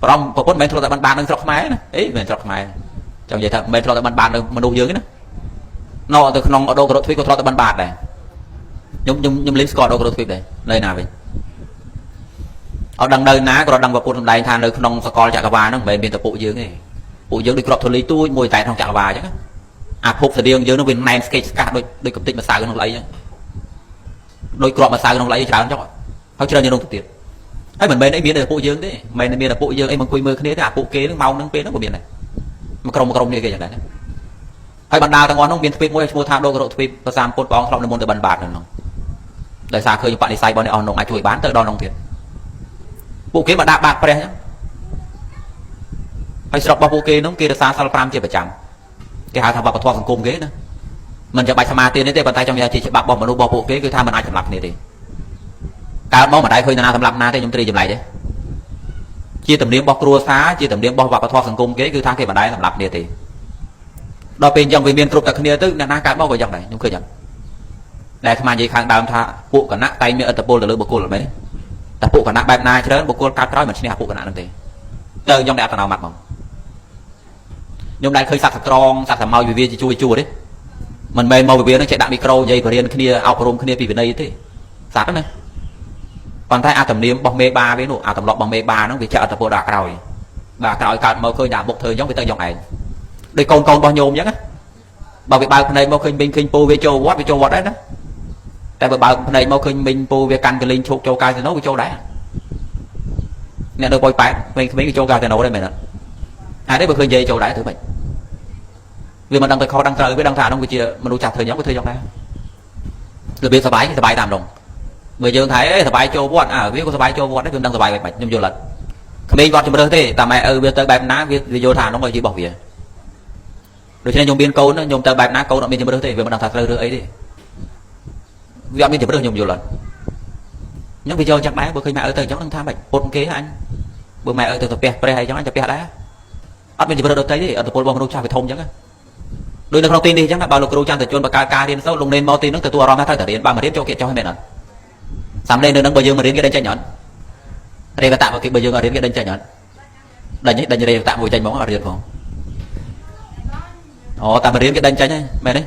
ប្រំប្រពន្ធមិនមែនធ្លាប់តែបានបាននៅស្រុកខ្មែរណាអីមិនមែនស្រុកខ្មែរចង់និយាយថាមិនមែនធ្លាប់តែបានបាននៅមនុស្សយើងទេណាណទៅក្នុងអដូករ៉ូទ្វីបក៏ធ្លាប់តែបានបានដែរខ្ញុំខ្ញុំខ្ញុំលេងស្គាល់អដូករ៉ូទ្វីបដែរនៅណាវិញអត់ដឹងនៅណាក៏ដឹងប្រពន្ធសម្ដែងថានៅក្នុងសកលចក្រវាលហ្នឹងមិនមែនមានតែពួកយើងទេពួកយើងដូចក្របធូលីទូចមួយតែក្នុងចក្រវាលអញ្ចឹងអាភពស្តៀងយើងនឹងវាណែនស្កេកស្កាសដូចដូចកំទេចម្សៅក្នុងល្អីអញ្ចឹងដូចក្របម្សៅក្នុងល្អីច្រើនចុះហើយច្រើនជាងនោះទៅទៀតហើយមិនមែនអីមានតែពួកយើងទេមិនមែនមានតែពួកយើងអីមកអង្គុយមើលគ្នាទេអាពួកគេនឹងម៉ោងនឹងពេលហ្នឹងក៏មានដែរមួយក្រុមមួយក្រុមនេះគេយ៉ាងដែរហើយបណ្ដាទាំងអស់នោះមានទ្វីបមួយឈ្មោះថាដូករកទ្វីបប្រសាមពុទ្ធព្រះអង្គធ្លាប់និមន្តទៅបិណ្ឌបាតនៅនោះដោយសារឃើញបនិស័យរបស់អ្នកអស់នោះអាចជួយបានទៅដល់នោះទៀតពួកគេមកដាក់បាតព្រះហ្នឹងហើយស្រុករបស់ពួកគេនោះគេរក្សាសិល5ជាប្រចាំគេហៅថាវប្បធម៌សង្គមគេណាមិនចាំបាច់សមាទានទេប៉ុន្តែចង់និយាយជាច្បាប់របស់មនុស្សរបស់ពួកគេគឺថាមិនអាចសម្លាប់គ្នាទេកើតមកមិនដែលឃើញនរណាសម្លាប់ណាទេខ្ញុំទ្រីចម្លែកទេជាទំនៀមរបស់គ្រួសារជាទំនៀមរបស់វប្បធម៌សង្គមគេគឺថាគេមិនដែលសម្លាប់គ្នាទេដល់ពេលអញ្ចឹងវាមានគ្រប់តែគ្នាទៅអ្នកណាកើតមកក៏យ៉ាងដែរខ្ញុំឃើញអត់ដែលអាត្មានិយាយខាងដើមថាពួកគណៈតែងមានឥទ្ធិពលទៅលើបុគ្គលមែនទេតែពួកគណៈបែបណាច្រើនបុគ្គលកើតក្រោយមិនឈ្នះពួកគណៈហ្នឹងទេទៅខ្ញុំដែលអត្តនោម័តមកខ្ញុំដែលឃើញសត្វសក្រងសត្វសមោយវិវាជាជួយជួទេមិនមែនមកវិវានឹងចេះដាក់មីក្រូនិយាយបរៀនគ្នាអប់រំគ្នាពីវិន័យទេសត្វណាប៉ុន្តែអាទំនៀមរបស់មេបាវានោះអាទម្លាប់របស់មេបាហ្នឹងវាចាក់អត្តពលដល់ក្រោយបាទក្រោយកើតមកឃើញតែមុខធ្វើអញ្ចឹងវាទៅយ៉ាងឯងដូចកូនកូនរបស់ញោមអញ្ចឹងណាបើវាបើកភ្នែកមកឃើញមីងឃើញពូវាចូលវត្តវាចូលវត្តដែរណាតែបើបើកភ្នែកមកឃើញមីងពូវាកាន់កលីងឈោកចូលកាស៊ីណូវាចូលដែរអ្នកនៅប៉ោយប៉ែតក្មេងៗគេចូលកាស៊ីណូដែរមែនអត់ហើយនេះបើឃើញនិយាយចូលដែរធ្វើម៉េចវាមិនដឹងទៅខុសដឹងត្រូវវាដឹងថាអានោះវាជាមនុស្សចាស់ធ្វើអញ្ចឹងវាធ្វើយ៉ាងដែររបៀបសបាយសបាយតាមដងបើយើងថាអេសបាយចូលវត្តអើវាក៏សបាយចូលវត្តដែរវាមិនដឹងសបាយបែបម៉េចខ្ញុំយល់អត់ក្មេងវត្តជំរើសទេតែម៉ែឪវាទៅបែបណាវាយល់ថាអានោះក៏ជារបស់វាដូច្នេះខ្ញុំមានកូនខ្ញុំទៅបែបណាកូនអត់មានជំរើសទេវាមិនដឹងថាត្រូវរើសអីទេវាអត់មានជំរើសខ្ញុំយល់អត់ខ្ញុំវាយកចឹងដែរបើឃើញម៉ែឪទៅអញ្ចឹងនឹងថាម៉េចពុតគេអញបើម៉ែឪទៅទៅផ្ទះព្រះអីចឹងអញទៅផ្ទះដែរអត់មានជំរើសដទៃទេអត្តពលរបស់មនុស្សចាស់វាធំអញ្ចឹងដូចនៅក្នុងទីនេះអញ្ចឹងបើលោកគ្រូចន្ទជនបង្កើតការរៀនសូត្រលោកនេនមកទីនោះទទួលអារម្មណ៍ថាត្រូវតែរៀនបើមិនរៀនចូលគេចុះមែនអត់សាមណេរនៅនឹងបើយើងមិនរៀនគេដេញចេញអត់រេវតៈបើគេបើយើងអត់រៀនគេដេញចេញអត់ដេញដេញរេវតៈមួយចេញហ្មងអត់រៀនផងអូតែមិនរៀនគេដេញចេញហើយមែនទេ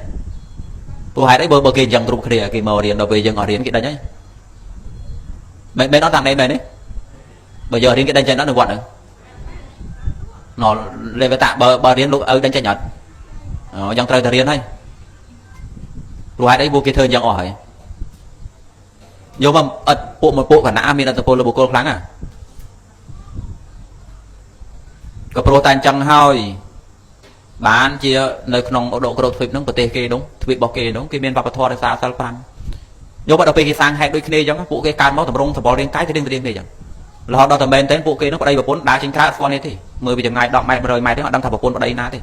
ព្រោះហេតុអីបើគេអញ្ចឹងគ្រប់គ្នាគេមករៀនដល់ពេលយើងអត់រៀនគេដេញហើយមែនមែនអត់តាមនេះមែនទេបើយើងរៀនគេដេញចេញអត់នៅវត្តហ្នឹងណលេវតៈបើរៀនលោកឪដេញចេញអត់អូយ៉ាងត្រូវតែរៀនហើយព្រោះហេតុអីពួកគេធ្វើអញ្ចឹងអស់ហើយយកមកអត់ពួកមួយពួកគណៈមានអត្តពលលើបុគ្គលខ្លាំងណាក៏ព្រោះតែអញ្ចឹងហើយបានជានៅក្នុងឧដុក្រទ្វីបហ្នឹងប្រទេសគេនោះទ្វីបរបស់គេនោះគេមានវប្បធម៌រក្សាសិល5យកមកដល់ពេលគេសាងហេតុដូចគ្នាអញ្ចឹងពួកគេកើតមកតម្រង់សម្បល់រាងកាយទៅរៀងទៅរៀងគ្នាអញ្ចឹងរហូតដល់តែមែនទែនពួកគេនោះប្តីប្រពន្ធដើរចេញក្រៅអត់ស្គាល់នេះទេមើលពីចម្ងាយ10ម៉ែត្រ100ម៉ែត្រទេអត់ដឹងថាប្រពន្ធប្តីណាទ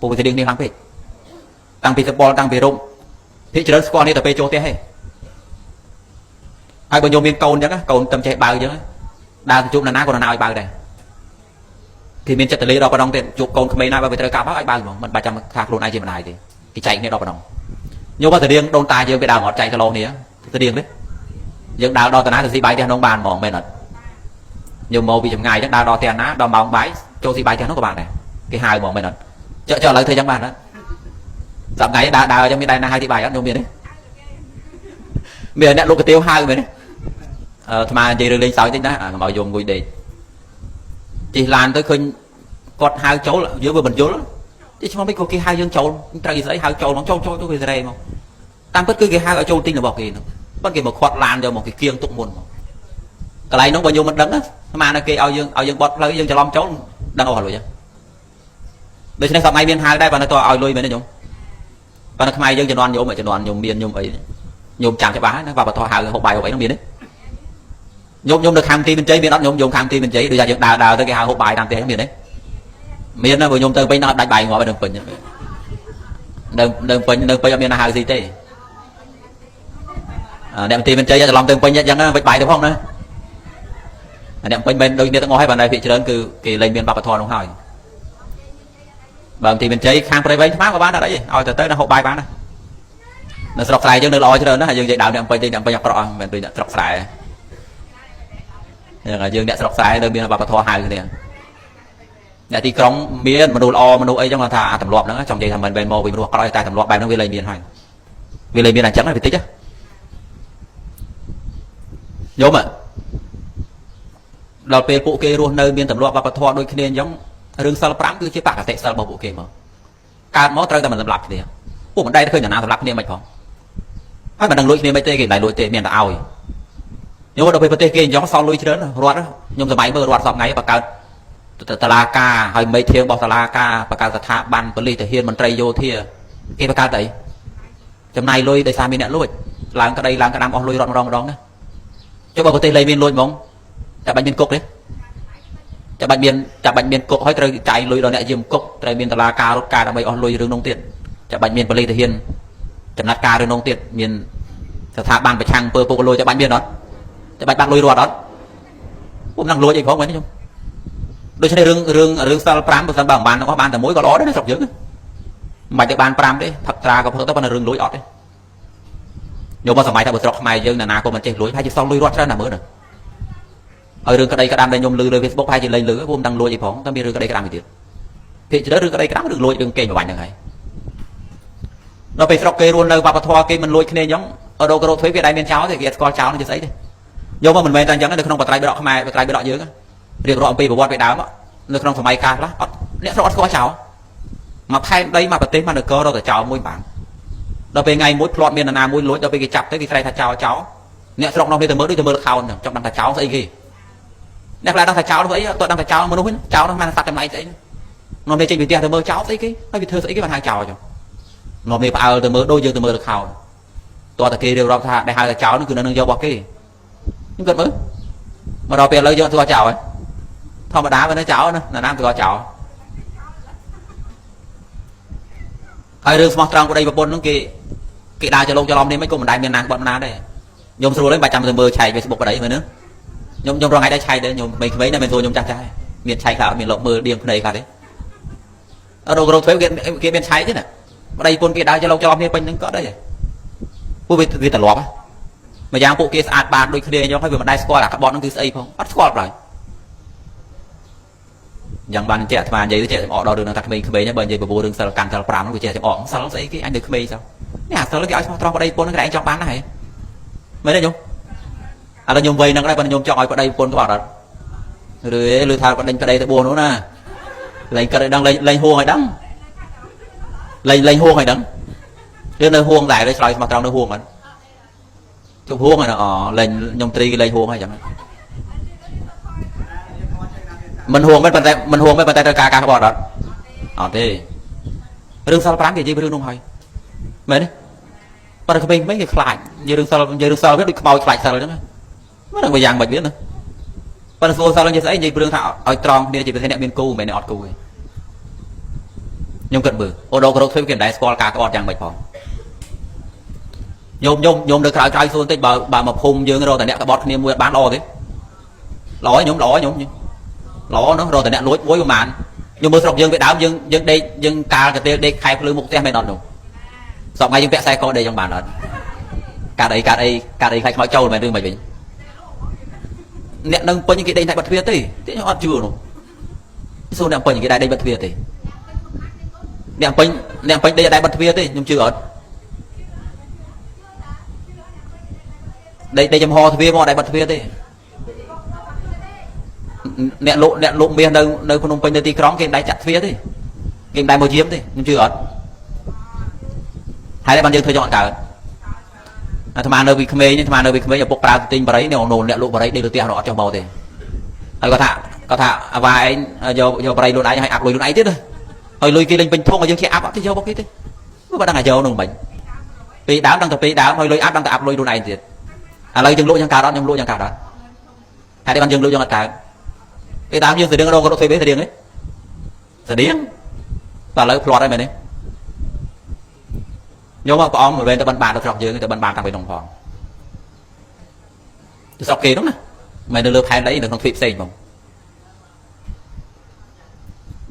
េពួកវាទៅរៀងគ្នាខ្លាំងពេកតាំងពីសម្បល់តាំងពីរុំភាគច្រើនស្គាល់នេះតែពេលចូលផ្ទះទេហើយបើញោមមានកូនអញ្ចឹងកូនតែចេះបើអញ្ចឹងដើរទៅជួបនរណាក៏នរណាឲ្យបើដែរគេមានចិត្តទលេដល់ប៉ុណ្ណឹងទៀតជួបកូនក្មេងណាបើវាត្រូវកាប់ឲ្យបើហ្មងមិនបាច់ចាំថាខ្លួនឯងជាម្ដាយទេគេចែកគ្នាដល់ប៉ុណ្ណឹងញោមបើទៅរៀងដូនតាយើងគេដើរមកចែកគីឡូគ្នាទៅរៀងទេយើងដើរដល់តាណាទៅស៊ីបាយផ្ទះនោះបានហ្មងមែនអត់ញោមមកពីចម្ងាយអញ្ចឹងដើរដល់ផ្ទះណាដល់ម៉ោងបាយចូលស៊ីបាយផ្ទះនោះក៏បានដែរគេហៅហ្មងមែនអត់ចុះចុះឥឡូវធ្វើអញ្ចឹងបានអត់សប្តាហ៍ដើរដើរអញ្ចឹងមានដែរណាហៅទីបាយអត់ញោមមានទេមានអ្នកលោកកាទៀវហៅមែនទេអឺអាត្មានិយាយរឿងលេងសើចតិចណាកុំឲ្យយំអង្គុយដេកជិះឡានទៅឃើញគាត់ហៅចូលយើងវាមិនយល់ទីឆ្មោះមិនក៏គេហៅយើងចូលត្រូវគេស្អីហៅចូលមកចូលចូលទៅគេសេរីមកតាមពិតគឺគេហៅឲ្យចូលទិញរបស់គេនោះប៉ុន្តែគេមកខាត់ឡានយកមកគេគៀងទុកមុនមកកន្លែងនោះបើយើងមិនដឹងស្មានតែគេឲ្យយើងឲ្យយើងបត់ផ្លូវយើងច្រឡំចូលដឹងអស់លុយដូច្នេះសប្តាហ៍មានហៅដែរប៉ុន្តែតឲ្យលុយមែនទេញោមប៉ុន្តែខ្មែរយើងជំនាន់ញោមជំនាន់ញោមមានញោមអីញោមចាំច្បាស់ណាវប្បធម៌ហៅហូបបាយហូបអីនោះមានទេញោមញោមនៅខាងទីមានជ័យមានអត់ញោមញោមខាងទីមានជ័យដូចថាយើងដើរដើរទៅគេហៅហូបបាយតាមផ្ទះមានទេមានណាបើញោមទៅពេញដល់ដាច់បាយងាប់នៅពេញនៅនៅពេញនៅពេញអត់មានហៅស៊ីទេអ្នកទីមានជ័យច្រឡំទៅពេញអញ្ចឹងវិចបាយទៅផងណាអ្នកពេញមិនដូចគ្នាទាំងអស់ហើយប៉ុន្តែភាគច្រើនគឺគេលែងមានវប្បធម៌នោះហើយបើទីមានជ័យខាងព្រៃវែងថ្មក៏បានដែរអីឲ្យទៅទៅនៅហូបបាយបានដែរនៅស្រុកស្រែយើងនៅល្អច្រើនណាស់យើងនិយាយដើមអ្នកពេញទេអ្នកពេញអាក្រក់មិនមែនដូចអ្នកស្រុកស្រែហ្នឹងយើងអ្នកស្រុកស្រែនៅមានវប្បធម៌ហៅគ្នា អ្នកទីក្រុងមានមនុស្សល្អមនុស្សអីចឹងគាត់ថាអាទម្លាប់ហ្នឹងចង់និយាយថាមិនមែនមកវិញមនុស្សក្រោយតែទម្លាប់បែបហ្នឹងវាលែងមានហើយវាលែងមានអញ្ចឹងវាតិចញោមដល់ពេលពួកគេរស់នៅមានទម្លាប់វប្បធម៌ដូចគ្នាអញ្ចឹងរឿងសិល5គឺជាបកតិសិលរបស់ពួកគេមកកើតមកត្រូវតែមិនសម្លាប់គ្នាពួកមិនដែលឃើញនរណាសម្លាប់គ្នាមិនផងហើយមិនដឹងលួចគ្នាមិនទេគេមិនដែលលួចទេមានតែឲ្យញោមដល់ពេលប្រទេសគេអញ្ចឹងសល់លុយច្រើនរត់ខ្ញុំសម័យមើលរត់សពថ្ងៃបង្កើតតឡាការហើយមេធាងរបស់តឡាការបង្កើតស្ថាប័នប៉ូលីសទាហានមន្ត្រីយោធាគេបង្កើតអីចំណាយលុយដោយសារមានអ្នកលួចឡើងក្តីឡើងក្តាំអស់លុយរត់ម្ដងម្ដងណាចុះបើប្រទេសលែងមានលួចហ្មងតែបាញ់មានគុកទេចាំបាច់មានចាំបាច់មានគុកហើយត្រូវចាយលុយដល់អ្នកយាមគុកត្រូវមានតឡាការរត់ការដើម្បីអស់លុយរឿងនោះទៀតចាំបាច់មានប៉ូលីសទាហានចំណាត់ការរឿងនោះទៀតមានស្ថាប័នប្រឆាំងពើពុកលួចចាំបាច់មានអត់ចាំបាច់បាត់លុយរត់អត់ពួកមិនដឹងលួចអីផងមែនទេខ្ញុំដូច្នេះរឿងរឿងរឿងសិល5បើសិនបើមិនបានទាំងអស់បានតែមួយក៏ល្អដែរនៅស្រុកយើងមិនបាច់ទៅបាន5ទេផឹកត្រាក៏ផឹកទៅប៉ុន្តែរឿងលួចអត់ទេយកមកសម័យថាបើស្រុកខ្មែរយើងណាក៏មិនចេះលួចហើយជាសល់លុយរត់ច្រើនណាស់មើលណាឲ្យរឿងក្តីក្តាំដែលខ្ញុំលឺលើ Facebook ប្រហែលជាលែងលឺពួកមិនដឹងលួចអីផងតែមានរឿងក្តីក្តាំទៀតភាគច្រើនរឿងក្តីក្តាំរឿងលួចរឿងកេងប្រវ័ញ្ចហ្នឹងហើយដល់ពេលស្រុកគេរស់នៅវប្បធម៌គេមិនលួចគ្នាអញ្ចឹងអត់រកធ្វើវាដែរមានចោលទេគេអត់ស្គាល់ចោលនឹងជាស្អីទេយកមកមិនមែនតែអញ្ចឹងនៅក្នុងបត្រៃបិដកខ្មែរបត្រៃបិដកយើងរៀបរាប់អំពីប្រវត្តិពីដើមនៅក្នុងសម័យកាលខ្លះអត់អ្នកស្រុកអត់ស្គាល់ចោលមកផែនដីមកប្រទេសមកនគររកតែចោលមួយបានដល់ពេលថ្ងៃមួយផ្្លាត់មាននរណាមួយលួចដល់ពេលគេចាប់ទៅគេស្រែកថាចោលចោលអ្នកស្រុកនោះគេទៅមើលដូចទៅមើលខោនចង់ដឹងថាចោលស្អីគេអ្នកខ្លះដឹងថាចោលនោះអីអត់ដឹងថាចោលមនុស្សចោលនោះបានសត្វចម្លែកស្អីនាំនេះចេញពីផ្ទះទៅមើលចោលស្អីគេហើយវាធ្វើស្អីគេបានហៅចោលចុះនាំនេះផ្អើលទៅមើលដូចយើងទៅមើលខោនតោះតែគេរៀបរាប់ថាដែលហៅថាចោលនោះគឺនៅនឹងយករបស់គេខ្ញុំគិតមើលមកដល់ពេលឥឡូវយើងធ្វើចោលហើយធម្មតាវានៅចោលណាណាធ្វើចោលហើយរឿងស្មោះត្រង់ប្តីប្រពន្ធនោះគេគេដើរចលងច្រឡំនេះមិនក៏មិនដែលមានណាក្បត់ណាដែរខ្ញុំស្រួលហើយបាច់ចាំទៅមើលឆែក Facebook ប្តីមើលណាខ្ញុំខ្ញុំរងថ្ងៃដែរឆែកដែរខ្ញុំក្មេងៗណាមិនស្រួលខ្ញុំចាស់ចាស់មានឆែកខ្លះអត់មានលោកមើលដៀងភ្នែកខ្លះទេអត់រករោគធ្វើគេគេមានឆែកទេណាប្តីប្រពន្ធគេដើរចលងច្រឡំនេះពេញហ្នឹងក៏អត់ដែរពួកវាវាត្រឡប់ម្យ៉ាងពួកគេស្អាតបាតដូចគ្នាអញ្ចឹងហើយវាមិនដែលស្គាល់អាក្បត់ហ្នឹងគឺស្អីផងអត់ស្គាល់ឡើយយ៉ាងបានចេះអាត្មានិយាយទៅចេះចំអកដល់រឿងហ្នឹងថាក្មេងៗបើនិយាយបបួលរឿងសិលកាន់សិល5ហ្នឹងវាចេះចំអកសិលស្អីគេអញនៅក្មេងសោះនេះអាសិលគេឲ្យស្មោះត្រង់ប្តីប្រពន្ធហ្នឹងគេឯងចង់បានណាស់ហ៎មែនទេញោមឥឡូវខ្ញុំវ័យហ្នឹងដែរប៉ុន្តែខ្ញុំចង់ឲ្យប្តីប្រពន្ធក៏អត់អត់ឬឬថាប្តេញប្តីទៅបួសនោះណាលែងគិតឲ្យដឹងលែងហួងឲ្យដឹងលែងលែងហួងឲ្យដឹងឬនៅហួងដែរឆ្លើយស្មោះត្រង់នៅហួងអត់ជប់ហួងហ្នឹងអូលែងខ្ញុំត្រីគេលែងហួងហើយអញ្ចឹងមិនហួងមិនប៉ុន្តែមិនហួងមិនប៉ុន្តែត្រូវការការក្បត់អត់អត់ទេរឿងសិល5គេនិយាយរឿងនោះហើយមែនទេប៉ុន្តែក្មេងៗគេខ្លាចនិយាយរឿងសិលនិយាយរឿងសិលវាដូចខ្មោចខ្លាចសិលអញ្ចឹងមិនដឹងវាយ៉ាងម៉េចវាណាប៉ុន្តែសួរសិលនិយាយស្អីនិយាយរឿងថាឲ្យត្រង់គ្នាជាពិសេសអ្នកមានគូមិនមែនអ្នកអត់គូទេខ្ញុំគិតមើលអូដូក្រោកធ្វើគេមិនដែលស្គាល់ការក្បត់យ៉ាងម៉េចផងញោមញោមញោមនៅក្រៅក្រៅសួរបន្តិចបើបើមកភូមិយើងរកតែអ្នកក្បត់គ្នាមួយអត់បានល្អទេល្អញោមល្អញោមល្អនោះរកតែអ្នកលួចមួយប្រហែលញោមមើលស្រុកយើងវាដើមយើងយើងដេកយើងកាលកាទេលដេកខែភ្លឺមុខផ្ទះមែនអត់នោះសប្តាហ៍ថ្ងៃយើងពាក់ខ្សែកដេកយ៉ាងបានអត់កាត់អីកាត់អីកាត់អីខ្លាចខ្មោចចូលមែនរឿងមិនវិញអ្នកនឹងពេញគេដេកតែបាត់ទ្វារទេទេខ្ញុំអត់ជឿនោះសួរអ្នកពេញគេដែរដេកបាត់ទ្វារទេអ្នកពេញអ្នកពេញដេកដែរបាត់ទ្វារទេខ្ញុំជឿអត់ដេកដេកចំហទ្វារមកដែរបាត់ទ្វារទេអ្នកលោកអ្នកលោកមាសនៅនៅភ្នំពេញនៅទីក្រុងគេមិនដែរចាក់ទ្វារទេគេមិនដែរមកយាមទេខ្ញុំជឿអត់ហើយបានយើងធ្វើចង់អត់កើតអាត្មានៅពីក្មេងអាត្មានៅពីក្មេងឪពុកប្រើទិញបរិយនេះអូនអ្នកលក់បរិយដេកលើផ្ទះអត់ចុះមកទេហើយគាត់ថាគាត់ថាអាវ៉ាឯងយកយកបរិយខ្លួនឯងហើយអាប់លុយខ្លួនឯងទៀតហើយលុយគេលេងពេញធុងឲ្យយើងជាអាប់អត់ទេយកមកគេទេបើដឹងអាយកនោះមិនពីដើមដឹងតែពីដើមហើយលុយអាប់ដឹងតែអាប់លុយខ្លួនឯងទៀតឥឡូវយើងលក់យ៉ាងកើតអត់ខ្ញុំលក់យ៉ាងកើតអត់ហើយបានយើងលក់យ៉ាងអត់កើតពេលដើមយើងស្តៀងរករកធ្វើស្តៀងទេស្តៀងតែឥឡូវផ្្លាត់ហើយមែនទេញោមព្រះអង្គមិនមែនតែបិណ្ឌបាតទៅស្រុកយើងទេតែបិណ្ឌបាតតាំងពីនោះផងទៅស្រុកគេនោះណាមិននៅលើផែនដីនៅក្នុងទ្វីបផ្សេងផង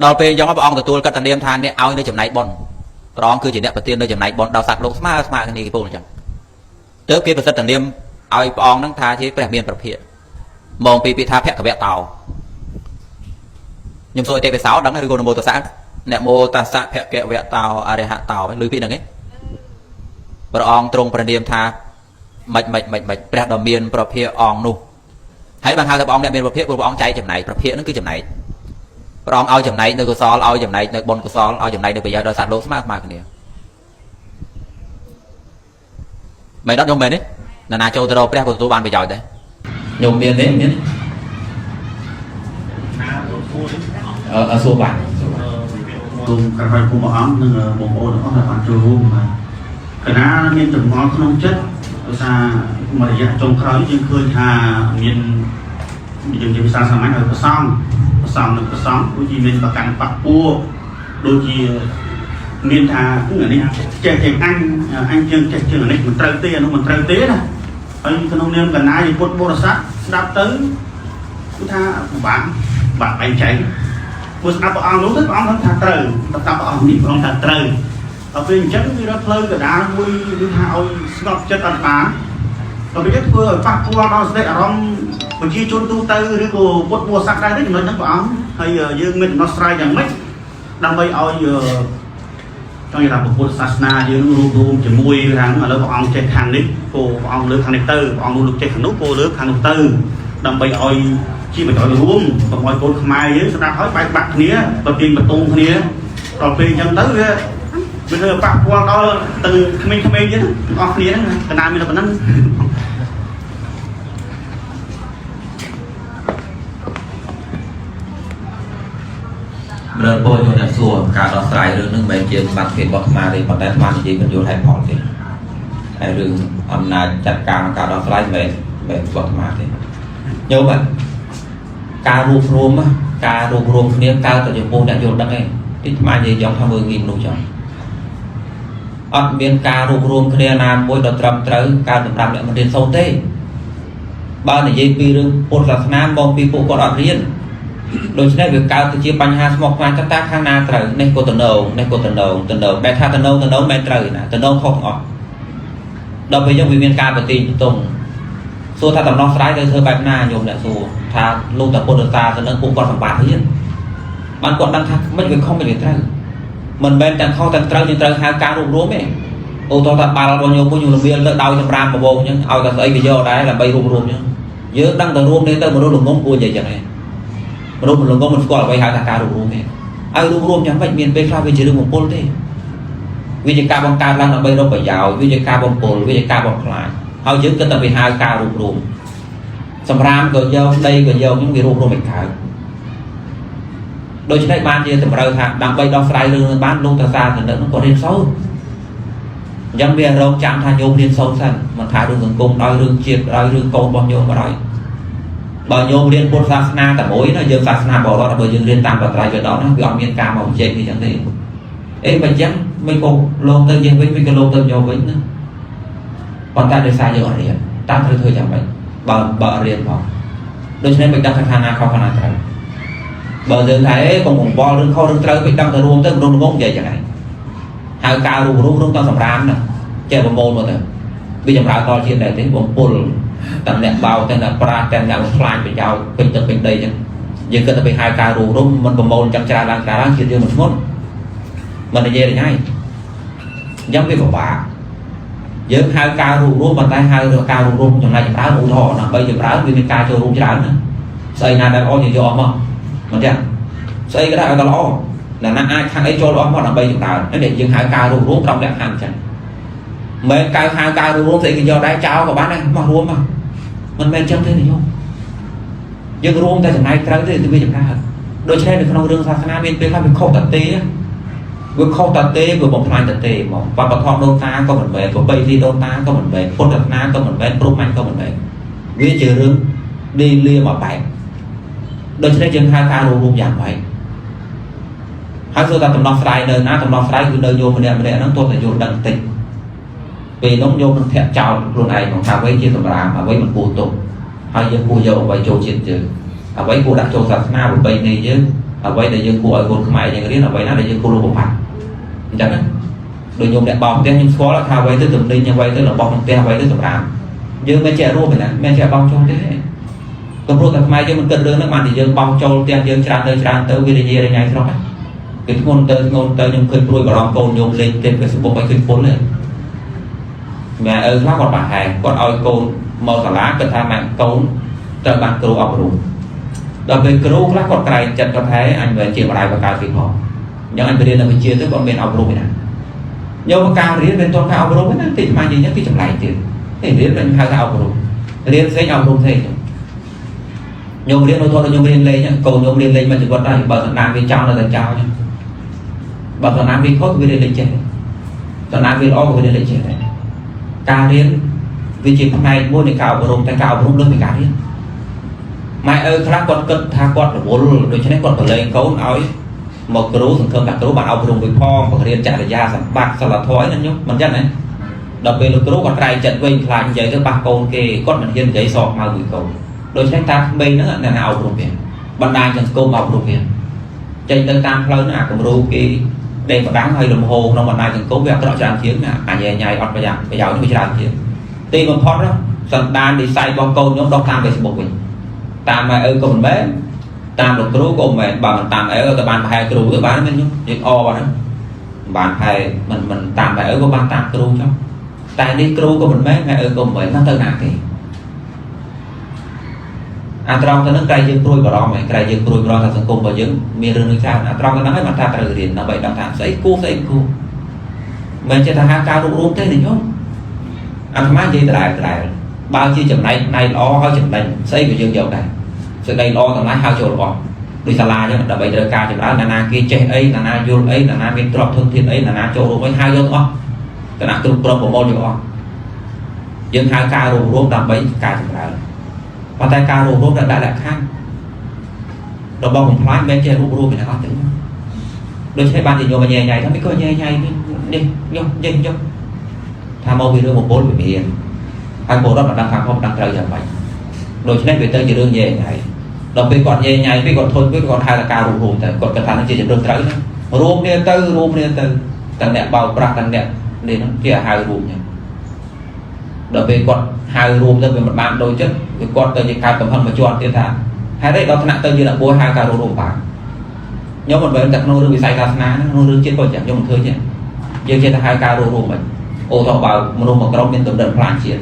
ដល់ពេលអញ្ចឹងព្រះអង្គទទួលកតនាមថាអ្នកឲ្យនៅចំណែកបុណ្យព្រះអង្គគឺជាអ្នកប្រទាននៅចំណែកបុណ្យដល់សត្វលោកស្មើស្មើគ្នាគេពោលអញ្ចឹងទើបគេប្រសិទ្ធនាមឲ្យព្រះអង្គនឹងថាជាព្រះមានប្រភិយមកពីពាក្យថាភគវៈតោ ខ្ញុំសួរអតិពិសោដឹងឬក៏នមោតស្សៈនមោតស្សៈភគវៈតោអរិហតោឮពីហ្នឹងឯងព្រះអង្គទ្រង់ប្រនាមថាមិនមិនមិនមិនព្រះដ៏មានប្រភាអង្គនោះហើយបានហៅថាព្រះអង្គអ្នកមានប្រភាព្រោះព្រះអង្គចែកចំណែកប្រភាហ្នឹងគឺចំណែកព្រះអង្គឲ្យចំណែកនៅកុសលឲ្យចំណែកនៅបុណ្យកុសលឲ្យចំណែកនៅប្រយោជន៍ដល់សត្វលោកស្មើស្មើគ្នាមិនដល់ខ្ញុំមែនទេណានាចូលទៅរកព្រះក៏ទទួលបានប្រយោជន៍ដែរខ្ញុំមានទេមានអឺសួរបាន សូមក្រោយពុំព្រះអង្គនិងបងប្អូនទាំងអស់ដែលបានចូលរួមបាទកណាមានចម្ងល់ក្នុងចិត្តដោយសារមួយរយៈចុងក្រោយយើងឃើញថាមានយើងនិយាយភាសាសាមញ្ញឲ្យប្រសង់ប្រសង់និងប្រសង់ដូចជាមានប្រកាន់បពពួកដូចជាមានថាអានេះចេះជាងអញអញជាងចេះជាងអានេះមិនត្រូវទេអានោះមិនត្រូវទេណាហើយក្នុងនាមកណាជាពុទ្ធបរិស័ទស្ដាប់ទៅគឺថាពិបាកបាក់បែងចែក ព្រោះស្ដាប់ព្រះអង្គនោះទៅព្រះអង្គថាត្រូវស្ដាប់ព្រះអង្គនេះព្រះអង្គថាត្រូវដល់ពេលអញ្ចឹងវារកផ្លូវកដាលមួយគឺថាឲ្យស្ងប់ចិត្តអត់បានដល់ពេលធ្វើឲ្យប៉ះពាល់ដល់សតិអារម្មណ៍ប្រជាជនទូទៅឬក៏ពុទ្ធបរិស័ទដែរទេចំណុចហ្នឹងព្រះអង្គហើយយើងមានដំណោះស្រាយយ៉ាងម៉េចដើម្បីឲ្យចង់និយាយថាពុទ្ធសាសនាយើងរួមរួមជាមួយខាងឥឡូវព្រះអង្គចេះខាងនេះគោព្រះអង្គលើកខាងនេះទៅព្រះអង្គនោះលើកចេះខាងនោះគោលើកខាងនោះទៅដើម្បីឲ្យជាប្រយោជន៍រួមកុំឲ្យកូនខ្មែរយើងស្ដាប់ហើយបែកបាក់គ្នាប្រទៀងបន្ទងគ្នាដល់ពេលអញ្ចឹងទៅវាវាធ្វើប៉ះពាល់ដល់ទាំងក្មេងៗទៀតទាំងអស់គ្នាហ្នឹងកណាមានតែប៉ុណ្ណឹង ម្លពោញោមអ្នកសួរការដោះស្រាយរឿងហ្នឹងមិនមែនជាសមត្ថភាពរបស់អាត្មាទេប៉ុន្តែអាត្មានិយាយមិនយល់ហេតុផលទេហើយរឿងអំណាចចាត់ការការដោះស្រាយមិនមែនមិនរបស់អាត្មាទេញោមបាទការរួបរวมការរួបរวมគ្នាកើតតែចំពោះអ្នកយល់ដឹងឯងទីអាត្មានិយាយចង់ថាមើលងាយមនុស្សចង់អត់មានការរួបរวมគ្នាណាមួយដ៏ត្រឹមត្រូវកើតសម្រាប់អ្នកមិនរៀនសូត្រទេបើនិយាយពីរឿងពុទ្ធសាសនាមកពីពួកគាត់អត់រៀនដូច្នេះវាកើតទៅជាបញ្ហាស្មុគស្មាញតើខាងណាត្រូវនេះក៏តំណងនេះក៏តំណងតំណងដែលថាតំណងតំណងមិនត្រូវណាតំណងខុសទាំងអស់ដល់ពេលយើងវាមានការបទីបន្ទងសួរថាដំណោះស្រាយទៅធ្វើបែបណាញោមអ្នកសួរថាលោកតាពុទ្ធសាសនាពួកគាត់សម្បត្តិរៀនបានគាត់ដឹងថាមិនវាខុសមិនវាត្រូវមិនមែនទាំងខុសទាំងត្រូវយើងត្រូវហៅការរួបរวมទេអូតោះថាបាល់របស់ញោមមួយញោមលមៀលទៅដោយសម្រាមបវងអញ្ចឹងឲ្យតែស្អីគេយកដែរដើម្បីរួបរวมអញ្ចឹងយើងដឹងតែរួមនេះទៅមនុស្សល្ងងគួរនិយាយចឹងឯងមនុស្សល្ងងមិនស្គាល់អ្វីហៅថាការរួបរวมទេឲ្យរួបរวมយ៉ាងម៉េចមានពេលខ្លះវាជារឿងបំពុលទេវាជាការបង្កើតឡើងដើម្បីរកប្រយោជន៍វាជាការបំពុលវាជាការបំផ្លាញហើយយើងគិតតែវាហៅការរួបរวมសម្រាមក៏យកដីក៏យកហ្នឹងវារួបរวมមិនកើតដូច្នេះបានជាតម្រូវថាដើម្បីដោះស្រាយរឿងនេះបានលោកតាសាសនិកនោះគាត់រៀនសូត្រអញ្ចឹងវារងចាំថាញោមរៀនសូត្រសិនមិនថារឿងសង្គមដោយរឿងជាតិដោយរឿងកូនរបស់ញោមក៏ដោយបើញោមរៀនពុទ្ធសាសនាតែមួយណាយើងសាសនាបរតបើយើងរៀនតាមបត្រៃបិដកណាវាអត់មានការមកជែកនេះអញ្ចឹងទេអេបើអញ្ចឹងមិនក៏លោកទៅយើងវិញមិនក៏លោកទៅយកវិញណាប៉ុន្តែដោយសារយើងអត់រៀនតាមត្រូវធ្វើយ៉ាងម៉េចបើបើអត់រៀនផងដូច្នេះមិនដឹងថាខាងណាខុសខាងណាត្រូវបើយើងថាអេកុំកង្វល់រឿងខុសរឿងត្រូវមិនដឹងទៅរួមទៅមនុស្សល្ងងនិយាយចឹងឯងហៅការរួមរួមរួមដល់សម្រាមណាចេះប្រមូលមកទៅវាចម្រើនដល់ជាតិដែរទេបំពុលទាំងអ្នកបោទាំងអ្នកប្រាស់ទាំងអ្នកបំផ្លាញប្រយោជន៍ពេញទឹកពេញដីចឹងយើងគិតតែไปហៅការរួមរួមមិនប្រមូលចឹងច្រើនឡើងច្រើនឡើងជាតិយើងមិនធ្ងន់មិននិយាយទេហើយអញ្ចឹងវាពិបាកយើងហៅការរួមរួមប៉ុន្តែហៅការរួមរួមចំណែកចម្រើនឧទាហរណ៍ដើម្បីចម្រើនវាមានការចូលរួមច្រើនណាស្អីណាដែលល្អយើងយកអស់មកមិនទេស្អីក៏ដែរឲ្យតែល្អណាណាអាចខាងអីចូលអស់មកដើម្បីចម្រើននេះយើងហៅការរួមរួមត្រង់លក្ខខណ្ឌអញ្ចឹងមិនកៅហៅការរួមរួមស្អីគេយកដែរចោលក៏បានដែរមករួមមកមិនមែនអញ្ចឹងទេញោមយើងរួមតែចំណែកត្រូវទេវាចម្រើនដូច្នេះនៅក្នុងរឿងសាសនាមានពេលខ្លះវាខុសតទេវាខុសតទេវាបំផ្លាញតទេហ្មងវប្បធម៌ដូនតាក៏មិនមែនប្រពៃណីដូនតាក៏មិនមែនពុទ្ធសាសនាក៏មិនមែនព្រហ្មញ្ញក៏មិនមែនវាជារឿងឌីលាមកបែបដូច្នេះយើងហៅការរួមរួមយ៉ាងម៉េចហើយសួរថាដំណោះស្រាយនៅណាដំណោះស្រាយគឺនៅញោមម្នាក់ម្នាក់ហ្នឹងទោះតែយល់ដឹងតិចពេលនោះញោមនឹងធាក់ចោលខ្លួនឯងមកថាអ្វីជាសម្រាមអ្វីមិនគួរទុកហើយយើងគួរយកអ្វីចូលជាតិយើងអ្វីគួរដាក់ចូលសាសនាប្រពៃណីយើងអ្វីដែលយើងគួរឲ្យកូនខ្មែរយើងរៀនអ្វីណាដែលយើងគួរលុបបំបាត់អញ្ចឹងណាដូចញោមអ្នកបោកផ្ទះខ្ញុំស្គាល់ថាអ្វីទៅទំនិញអ្វីទៅរបស់ក្នុងផ្ទះអ្វីទៅសម្រាមយើងមិនចេះរួមទេណាមិនចេះបោកចូលទេ ក៏ព្រោះតែខ្មែរយើងមិនគិតរឿងហ្នឹងបានតែយើងបោះចូលផ្ទះយើងច្រើនទៅច្រើនទៅវារញ៉េរញ៉ៃស្រុកហ្នឹងគេធ្ងន់ទៅធ្ងន់ទៅខ្ញុំឃើញព្រួយបារម្ភកូនខ្ញុំលេងទេ Facebook ឲ្យឃើញពុលទេម៉ែឪខ្លះគាត់ប្រហែលគាត់ឲ្យកូនមកសាលាគិតថាម៉ែកូនត្រូវបានគ្រូអប់រំដល់ពេលគ្រូខ្លះគាត់ក្រែងចិត្តគាត់ថាអញមិនជាម្ដាយបកើតគេផងអញ្ចឹងអញទៅរៀននៅវិទ្យាទៅគាត់មានអប់រំឯណាយកការរៀនមិនទាន់ការអប់រំទេណាតិចមកនិយាយគេចម្លែកទៀតទេរៀនមិនហៅថាអប់រំរៀនផ្សេងអប់រំផ្សេងខ្ញុំរៀនឧទាហរណ៍ខ្ញុំរៀនលេងកូនខ្ញុំរៀនលេងមកជីវិតដែរបើសន្តានវាចោលនៅតែចោលបើសន្តានវាខុសវារៀនលេងចេះសន្តានវាល្អក៏វារៀនលេងចេះដែរការរៀនវាជាផ្នែកមួយនៃការអប់រំតែការអប់រំលើសពីការរៀនម៉ែឪខ្លះគាត់គិតថាគាត់រវល់ដូច្នេះគាត់ប្រឡែងកូនឲ្យមកគ្រូសង្ឃឹមថាគ្រូបានអប់រំវាផងបង្រៀនចរិយាសម្បត្តិសិលធម៌អីណាខ្ញុំមិនចឹងណាដល់ពេលលោកគ្រូគាត់ក្រែងចិត្តវិញខ្លាចនិយាយទៅប៉ះកូនគេគាត់មិនហ៊ាននិយាយសកមកមួយកូនដូច្នេះតាក្មេងហ្នឹងអ្នកណាអប់រំវាបណ្ដាញសង្គមអប់រំវាចេញទៅតាមផ្លូវហ្នឹងអាគំរូគេដេញផ្ដាំងហើយលំហក្នុងបណ្ដាញសង្គមវាអាក្រក់ច្រើនជាងអាញ៉ៃញ៉ៃអត់ប្រយោជន៍ប្រយោជន៍វាច្រើនជាងទីបំផុតសន្តាននិស័យរបស់កូនខ្ញុំដោះតាម Facebook វិញតាមម៉ែឪក៏មិនមែនតាមលោកគ្រូក៏មិនមែនបើមិនតាមឪក៏បានប្រហែលគ្រូទៅបានមែនខ្ញុំយើងអបាទហ្នឹងបានប្រហែលមិនមិនតាមម៉ែឪក៏បានតាមគ្រូចុះតែនេះគ្រូក៏មិនមែនម៉ែឪក៏មិនមែននោះទៅណាគេអាត្រង់ទៅនឹងក្រែងយើងព្រួយបារម្ភហើយក្រែងយើងព្រួយបារម្ភថាសង្គមរបស់យើងមានរឿងនេះច្រើនអាត្រង់ទៅនឹងហើយបានថាត្រូវរៀនដើម្បីដឹងថាស្អីគួរស្អីគួរមិនចេះថាហៅការរួបរួមទេណាញោមអាត្មានិយាយដដែលដដែលបើជាចំណែកផ្នែកល្អហើយចំណេញស្អីក៏យើងយកដែរសេចក្តីល្អទាំងឡាយហៅចូលរបស់ដូចសាលាអញ្ចឹងដើម្បីត្រូវការចម្រើនណានាគេចេះអីណានាយល់អីណានាមានទ្រព្យធនធានអីណានាចូលរួមអីហៅយកទាំងអស់គណៈគ្រប់គ្រងប្រមូលយកអស់យើងហៅការរួមរួមដើម្បីការចម្រើនប៉ុន្តែការរួមរួមដាក់លក្ខខណ្ឌរបស់បំផ្លាញមិនចេះរួបរួមពីណាអត់ទេដូច្នេះបានជាញោមញ៉ៃញ៉ៃថាមិនក៏ញ៉ៃញ៉ៃនេះញោមញ៉ៃញោមថាមកពីរឿងមង្គលវិមានហើយពលរដ្ឋមិនដឹងថាខុសមិនដឹងត្រូវយ៉ាងម៉េចដូច្នេះវាទៅជារឿងញ៉ៃញ៉ៃដល់ពេលគាត់ញ៉ៃញ៉ៃពេលគាត់ធន់ពេលគាត់ហៅថាការរួមរួមទៅគាត់គិតថានឹងជាជំរឿនត្រូវណារួមគ្នាទៅរួមគ្នាទៅទាំងអ្នកបោកប្រាស់ទាំងអ្នកនេះហ្នឹងគេហៅរួមចឹងដល់ពេលគាត់ហៅរួមទៅវាមិនបានដូចចិត្តវាគាត់ទៅជាកើតកំហឹងមួយជាន់ទៀតថាហេតុអីដល់ថ្នាក់ទៅជាអ្នកបួហៅការរួមរួមបានខ្ញុំមិនមែនតែក្នុងរឿងវិស័យសាសនាក្នុងរឿងជាតិក៏ចឹងខ្ញុំមិនឃើញទេយើងចេះតែហៅការរួមរួមមិនអូតបើមនុស្សមួយក្រុមមានកម្រិតផ្លាញជាតិ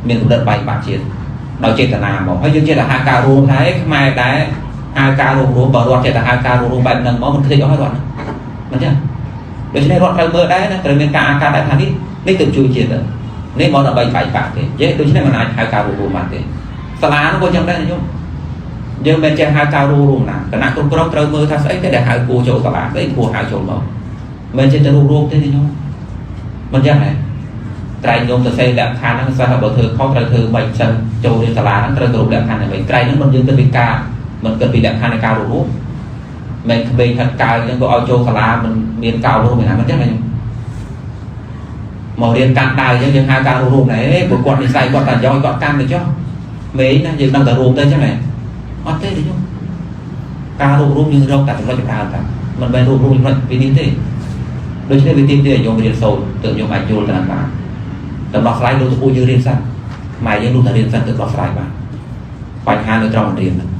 មានកម្រិតបែកបាក់ជាតិដោយចេតនាមកហើយយើងចេះតែហៅការរួមថាខ្មែរដែរហៅការរួមរួមបើរដ្ឋចេះតែហៅការរួមរួមបែបហ្នឹងមកមិនឃើញអស់ហើយរដ្ឋមិនចឹងដូច្នេះរដ្ឋត្រូវមើលដែរណាត្រូវមានការអាការដែរថានេះនេះទៅជួយជាតិនេះមកដើម្បីបែកបាក់ទេយេដូច្នេះមិនអាចហៅការរួមរួមបានទេសាលានោះក៏ចឹងដែរញោមយើងមិនចេះហៅការរួមរួមណាគណៈគ្រប់គ្រងត្រូវមើលថាស្អីគេដែលហៅគួរចូលសាលាស្អីគួរហៅចូលមកមិនចេះតែរួមរួមទេញោមមិនចឹងហ៎ក្រែងញោមសរសេរលក្ខខណ្ឌហ្នឹងសិស្សបើធ្វើខុសត្រូវធ្វើមិនសិនចូលរៀនសាលាហ្នឹងត្រូវគោរពលក្ខខណ្ឌហ្នឹងវិញក្រែងហ្នឹងមិនយើងគិតពីការមិនគិតពីលក្ខខណ្ឌនៃការរួមរួមមិនក្មេងហាត់កាយហ្នឹងក៏ឲ្យចូលសាលាមិនមានការរួមឯណាមិនចឹងណាញោមមករៀនកាន់ដៅអញ្ចឹងយើងហៅការរួមរួមដែរព្រោះគាត់និស័យគាត់តែយកគាត់កាន់ទៅចុះមេណាយើងដឹងតែរួមទៅអញ្ចឹងហ៎អត់ទេញោមការរួមរួមយើងរកតែចំណុចចម្រើនតែមិនមែនរួមរួមចំណុចពីនេះទេដូច្នេះវាទាមទារឲ្យញោមរៀនសូត្រទើបញោមអាចយល់ទៅបានដំណោះស្រាយលោកតពូយើងរៀនសិនខ្មែរយើងលុះតែរៀនសិនទើបដោះស្រាយបានបញ្ហានៅត្រង់រៀនហ្នឹង